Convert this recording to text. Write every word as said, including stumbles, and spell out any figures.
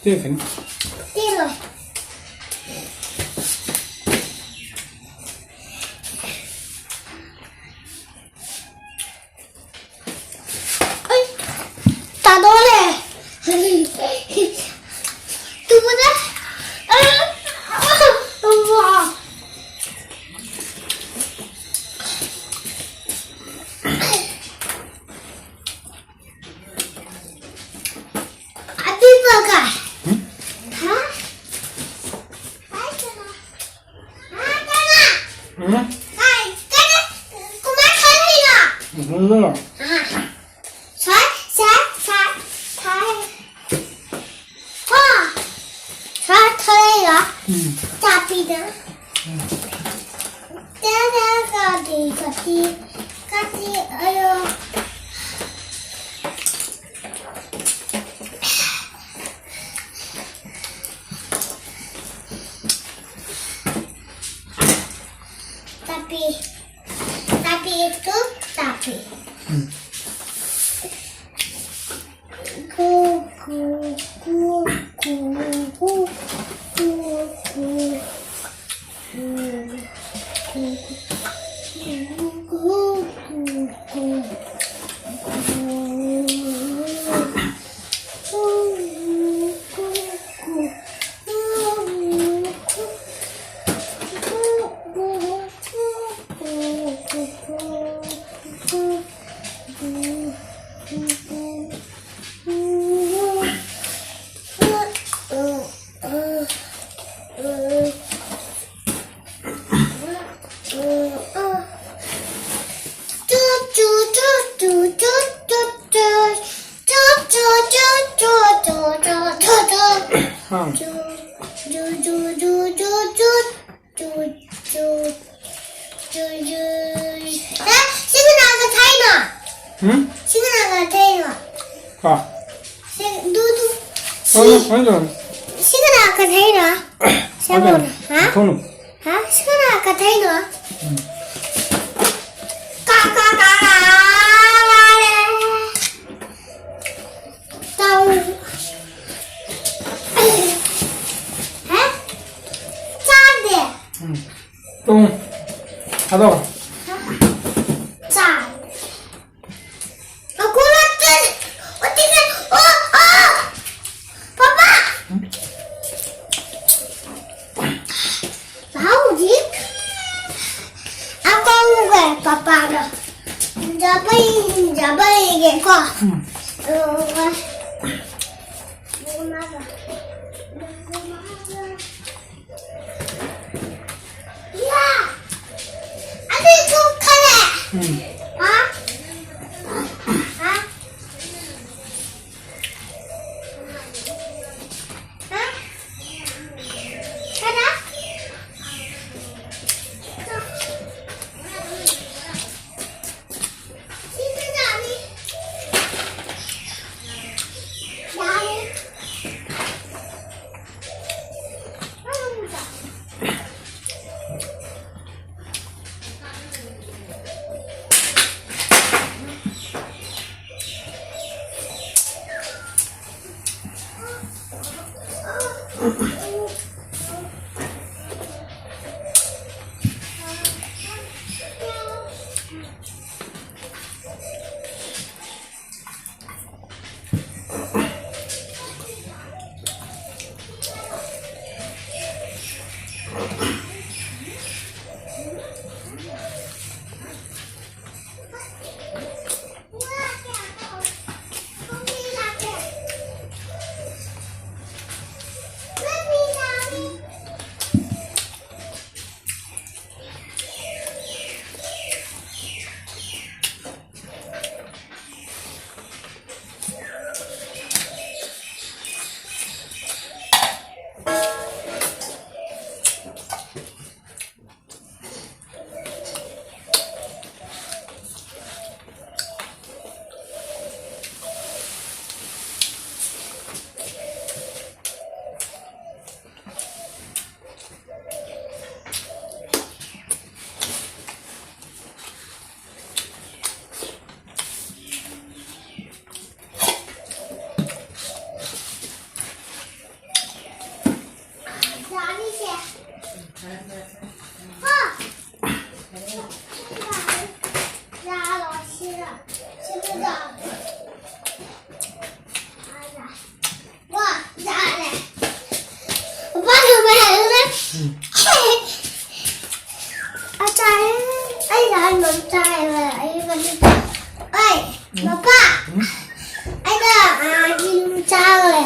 ꯇꯦꯛꯈꯤꯅꯤ꯫ ꯇꯦꯛꯂꯣꯏ꯫ ꯑꯩ ꯇꯥꯗꯣꯔꯦ꯫ ꯇꯨꯕꯗ꯫ ꯑ, ꯑ, ꯑ, ꯋꯥ꯫ ꯑꯄꯤꯛꯄꯒ꯫ ꯎꯝ? ꯍꯥ? ꯍꯥ, ꯀꯅꯥ? ꯎꯝ? ꯀꯥꯏ, ꯀꯅꯥ? ꯀꯃꯥꯏ ꯈꯪꯉꯤꯅꯣ? ꯎꯝ, ꯈꯪꯉꯤꯅꯣ? ꯑ꯫ ꯁꯥꯏ, ꯁꯥꯏ, ꯁꯥꯏ, ꯁꯥꯏ꯫ ꯍꯥ? ꯁꯥꯏ ꯊꯣꯛꯂꯛꯏꯔꯣ? ꯎꯝ꯫ ꯆꯥꯛꯄꯤꯗ꯫ ꯎꯝ꯫ ꯇꯦ, ꯇꯦ, ꯀꯥꯇꯤ, ꯀꯥꯇꯤ, ꯀꯥꯇꯤ, ꯑꯌꯣ꯫ ꯇꯥꯄꯤ꯫ ꯇꯥꯄꯤ ꯇꯨ ꯇꯥꯄꯤ꯫ ꯎꯝ꯫ ꯀꯨ, ꯀꯨ, ꯀꯨ꯫ ꯍꯥ꯫ ꯇꯨ, ꯇꯨ, ꯇꯨ, ꯇꯨ, ꯇꯨ, ꯇꯨ꯫ ꯇꯨ, ꯇꯨ, ꯇꯨ, ꯇꯨ꯫ ꯑꯦ, ꯁꯤ ꯀꯅꯥꯒ ꯊꯥꯏꯅꯣ? ꯍꯨꯝ? ꯁꯤ ꯀꯅꯥꯒ ꯊꯥꯏꯅꯣ? ꯀ? ꯁꯤ, ꯗꯨ, ꯗꯨ꯫ ꯁꯤ, ꯍꯣꯏ, ꯍꯣꯏ, ꯍꯣꯏ꯫ ꯁꯤ ꯀꯅꯥꯒ ꯊꯥꯏꯅꯣ? ꯁꯤ ꯍꯣꯏ, ꯑꯃꯨꯛ, ꯍꯥ? ꯊꯣꯡꯅꯨ꯫ ꯍꯥ? ꯁꯤ ꯀꯅꯥꯒ ꯊꯥꯏꯅꯣ? ꯎꯝ꯫ ꯀꯥ, ꯀꯥ, ꯀꯥ, ꯀꯥ, ꯋꯥꯔꯦ꯫ ꯇꯥꯎ꯫ ꯊꯥꯗꯧꯔꯣ꯫ ꯆꯥ꯫ ꯑꯀꯣꯂꯣꯠꯇ-, ꯑꯣꯇꯤꯒ-, ꯑꯣ, ꯑꯣ! ꯄꯥꯄꯥ! ꯍꯧꯖꯤꯛ ꯑꯄꯧꯒ ꯄꯥꯄꯥꯒ ꯖꯕꯩ, ꯖꯕꯩꯒꯦꯀꯣ꯫ ꯎꯝ꯫ ꯑꯗꯨꯒ ꯃꯥꯒ, ꯃꯥꯒ, ꯃꯥꯒ꯫ ꯏꯌꯥ! ꯑꯗꯨ ꯆꯨꯞꯈꯔꯦ꯫ ꯎꯝ꯫ ꯍꯥ? ꯍꯥ? ꯍꯥ? ꯀꯅꯥ? ꯋꯥ ꯆꯥꯔꯦ꯫ ꯄꯄꯥ ꯊꯝꯃꯦ ꯍꯥꯏꯌꯨꯅꯦ꯫ ꯑꯆꯥꯔ ꯑꯩꯅ ꯑꯍꯥꯟꯕ ꯑꯃ ꯆꯥꯏꯕ ꯑꯩ ꯃꯃꯤꯠꯇ꯫ ꯑꯩ ꯄꯄꯥ ꯑꯩꯅ ꯑꯥ ꯌꯦꯔꯨꯝ ꯆꯥꯔꯦ꯫